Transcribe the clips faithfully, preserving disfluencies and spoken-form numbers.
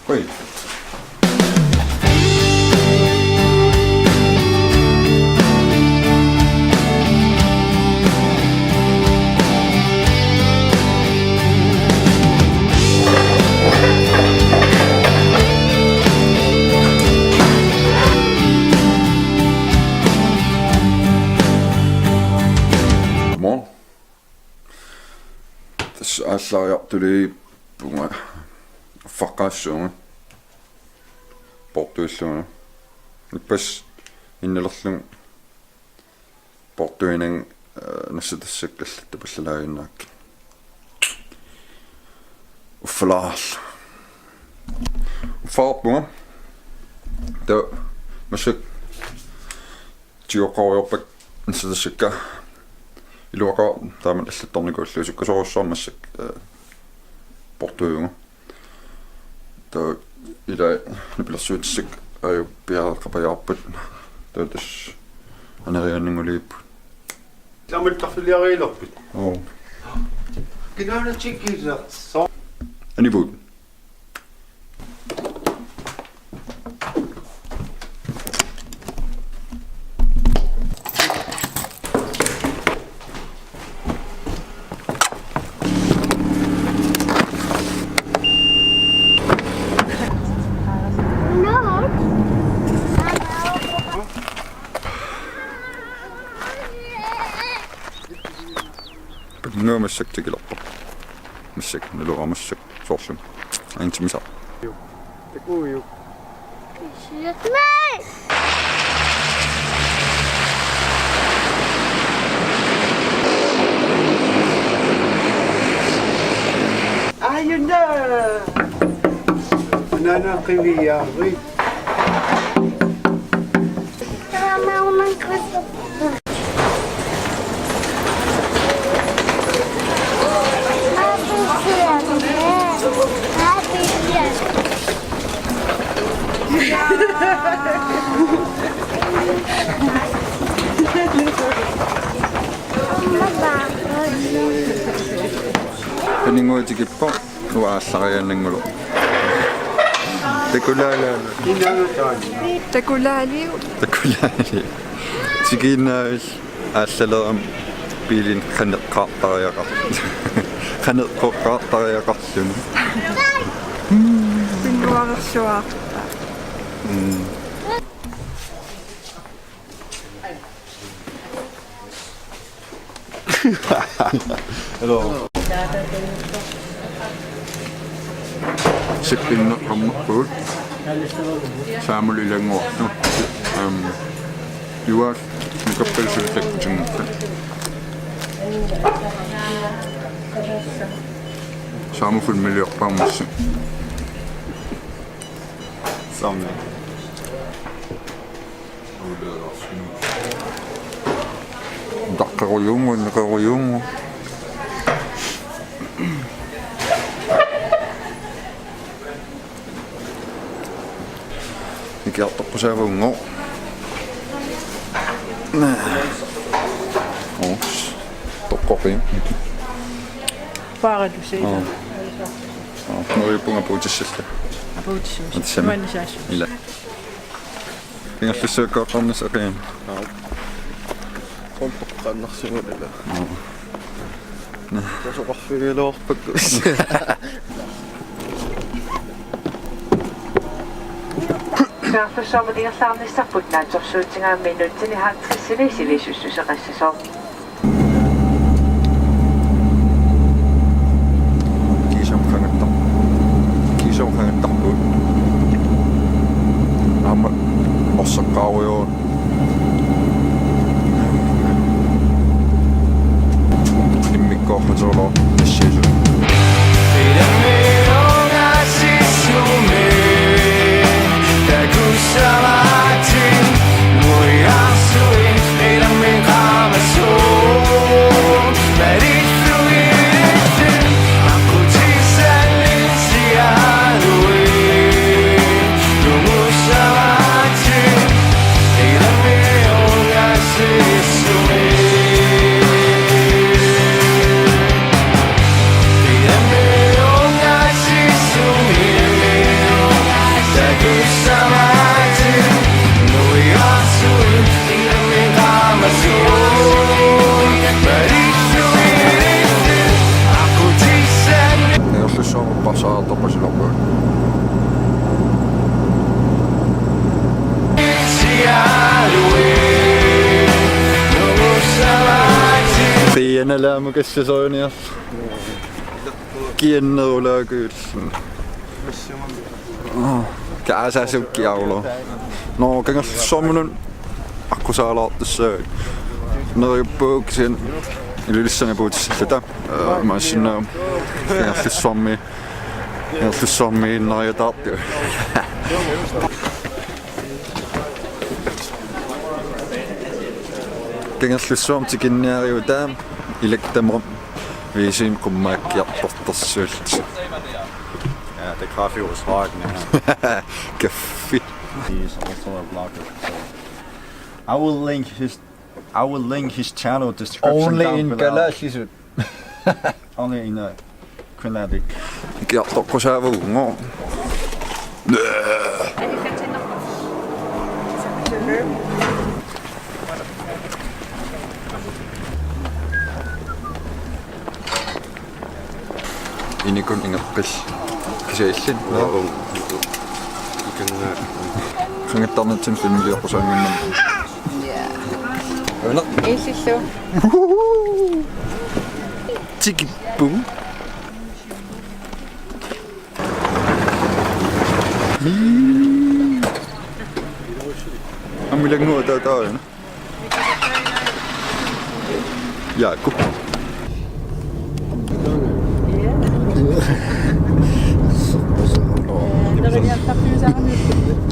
Oj. Godmorgen. Tassa aallariartuliippunga, uffaqqaassuunga, poortuillunga. Ippassaq innalerlunga poortuinanga, eh, nassatassakka allattupallalaaginnarakkit. Uffalaarlugu. Uffareerpunga. Taava massakkut tigooqqarujoorpakka nassatassakka. Iluaqaaq taamatut allattornikuullugu, sukkasoorujussuarmik massakkut, eh, poortuivunga. Taava ilai nipilersuutissakka ajupiareerpajaarput. Taava tassa aneriaannanngulerput. Tamattarfiliariilerpit? Oo. Kinaana tikilersoq? Aniput. Pangua massakkut tikilerpoq. Massakkut, naluara massakkut, soorlu. Aintimisaa. Takuuk. Ajunna. Nana qiviarit. Paninnguaq tikippoq, uanga aallariaannanngulerpoq. Takulaalaala. Takulaaliu. Takulaaliu. Tikiinnaavik. Aallalerama biilinik qaneqqaartariaqar-, qaneqqoqqaartariaqarluni. Pinnguarersuarta. Mm. Hello. Sippinnut qammerpugut. Saamul ilannguartu. Am, Juaal nikappallu sullakkutinngutta. Saamut filmiliorparmassi. Saammi. Taqqerujunngu, neqerujunngu. Nikiartoqqusaavunngooq. Oops. Toqqoqi. Paaralusi. Oo. Oo, nuipunga puutissalla. Apuutissalluni. Atsami. Nuannisaasoq. Ila. Ingerlassuakkaaqqaarnissaq aqiin. Aap. Qultoqqaannarsimut ila. Oo. Tasoqarfigiluarpakka. Naaffissuarmut ingerlaarnissarput naatsorsuutigaanni minutsini halvtredsini sivisussuseqassasoq. Kiisami qangattar-, kiisami qangattarpugut. Aamma orseqqaarujoorput. Immikkoorlutillu nassiusut. Ianalaamukassasoriniarlu. Kiannerulaakujullu. Aa, kaasasukkiarlu. Nå, Kangerlussuarminnut aqqusaalaartussaavik. Neriuppugut kisianni Ilulissani puutissilluta. Aa, maassinnaam. Kangerlussuarmi. Kangerlussuarmiinnariataartut. Kangerlussuarmut tikinniariutaa ilakka tamarmik V C-mi qummaakkiartortarsuullutik. Yeah, the coffee was hot, man. Kaffi. He's also a vlogger, so I will link his, I will link his channel description Only down in below. Kalaallisut. Only in, uh, Greenlandic. Ikiartoqqusaavugut. Inikun ingerpil. Kisianni. Nå. Ikanna. Qangattarnitsinni filmiliorpusaannginnami. Ja. Una. Ilillu. Tikippu. Ammilannguaq taataarina. Jaaku.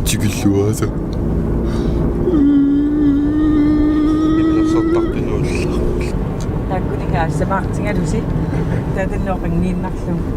Tikilluaasa. Taakkuningaassapaartigalusi. Tatannoqanngiinnarlugu.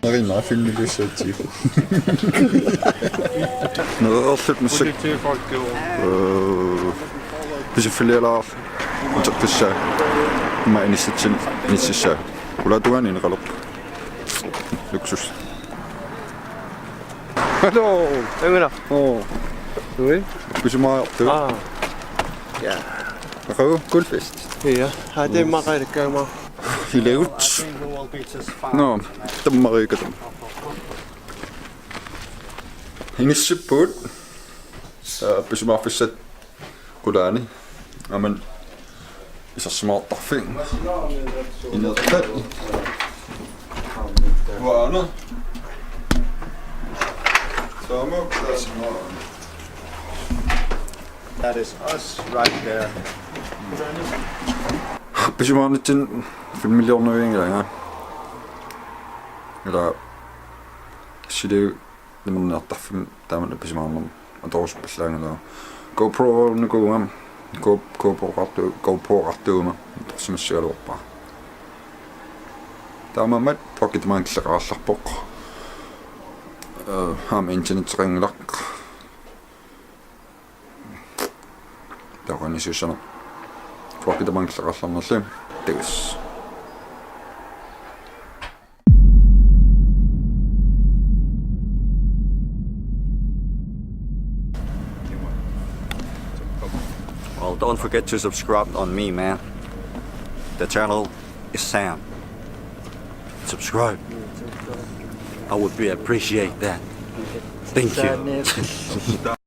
Nerimaa filmiliussaatsigu. Nereerluta massakkut. Øh, pisiffilialaarluta uteqqissaaq. Immaqa inissitsinni inississaagut. Qulaatungaani ineqalerpoq. Luksus. Hallo. Angela. Oo. Ui. Pisimaartu. Aa. Ja. Aqagu Guldfest. Ja, har det meget rigtig gerne. Ilagut. Nå, tammariikkatta. Inissippugut. Aa, pisimaarfissat qulaani. Aamma isersimaartarfik. Inertat. Uanga. Taama tassimo. That is us right there. Pisimaarnitsinni filmiliornavianngilanga. Ila sili nimerniartarfimmi taamatut pisimaarnermut atorusuppallaanngilanga. GoPro-nikuugama, Go-, GoPro-qartu-, GoPro-qartuugama atorsimassagaluarpara. Taamaammat vloggi tamaanga killeqarallarpoq. Øh, aamma internetteqanngilaq. Taava qanoq issuussanersoq. Vloggi tamaanga killeqarallarnerli. Takuss. Well, don't forget to subscribe on me, man. The channel is Sam. Subscribe. I would be appreciate that. Thank you.